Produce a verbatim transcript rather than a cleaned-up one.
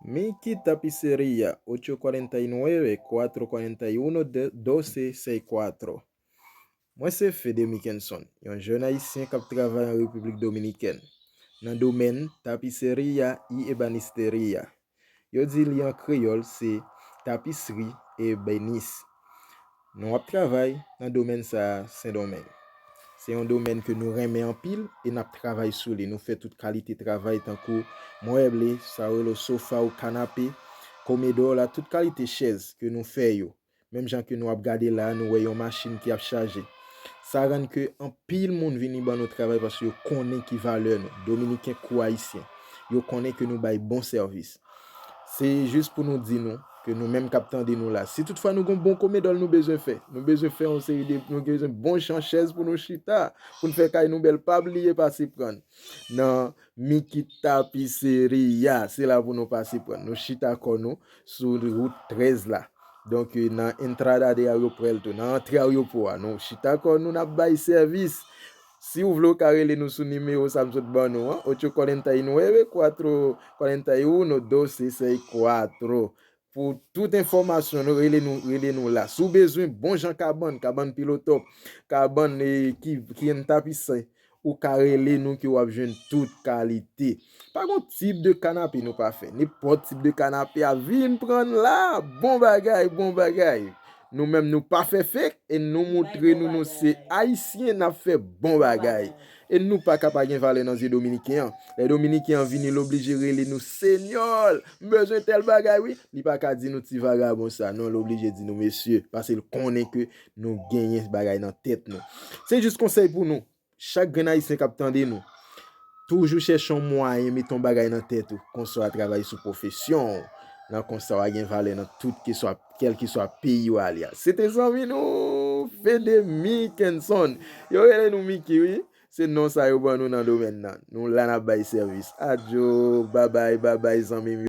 Miki Tapiseria, ocho cuarenta y nueve, cuatro cuarenta y uno, doce sesenta y cuatro. Mwen se Fede Mickenson, yon jèn ayisyen k ap travay an Repiblik Dominikèn, nan domèn tapiseria y ebanisteria. Yo di li an kreyòl se tapisri e ebenis. Nou ap travay nan domèn sa a Sendomeng. Se yon domèn ke nou renmen anpil e n ap travay sou li. Nou fè tout kalite travay tankou mèb, sa yo rele sofa ou kanape, komedò la, tout kalite chèz ke nou fè yo. Menm jan ke nou ap gade la, nou wè yon machin ki ap chaje. Sa rann ke anpil moun vini ban nou travay paske yo konnen ki valè nou, Dominiken kou Ayisyen. Yo konnen ke nou bay bon sèvis. Se jis pou nou di nou ke nou menm k ap tande nou la, si toutfwa nou gon bon komedòl nou bezwen fè, nou bezwen fè yon seri de, nou bezwen bon jan chèz pou nou chita, pou n fè kay nou bèl, pa bliye pase pran n nan Miki Tapiseria. Se la pou nou pase pran n. Nou chita kò nou sou wout trèz la. Donk, nan Entrada de Aeropuerto, nan antre ayewopò a, nou chita kò nou, n ap bay sèvis. Si w vle, w ka rele nou sou nimewo sa m sot ban nou an, ocho cuarenta y nueve, cuatro cuarenta y uno, doce sesenta y cuatro. Pou tout enfòmasyon, nou rele nou, rele nou la. Si w bezwen bon jan kabann, kabann pilotòp, kabann, eh, ki, ki en tapise, ou ka rele nou ke w ap jwenn tout kalite. Pa gon tip de kanape nou pa fè. Nenpòt tip de kanape a, vin pran n la. Bon bagay, bon bagay. Nou menm nou pa fè fake e nou montre nou nou se Ayisyen, n ap fè bon bagay. E nou pa ka pa gen valè nan zye Dominiken an. Lè Dominiken an vini, l oblije rele nou senyò, m bezwen tèl bagay wi. Li pa ka di nou ti vagabon sa, non, l oblije di nou mesye, paske l konnen ke nou genyen bagay nan tèt nou. Se jis konsèy pou nou. Chak grenn Ayisyen k ap tande nou, toujou chèche yon mwayen mete yon bagay nan tèt ou, konswa travay sou pwofesyon w, nan konsa w a gen valè nan tout keswa, kèlkeswa peyi w ale a. Se te zanmi nou, Fede Mickenson. Yo rele nou Miki, wi. Se non sa yo ban nou nan domèn nan. Nou la n ap bay sèvis. Adjo, babay, babay, zanmi m yo.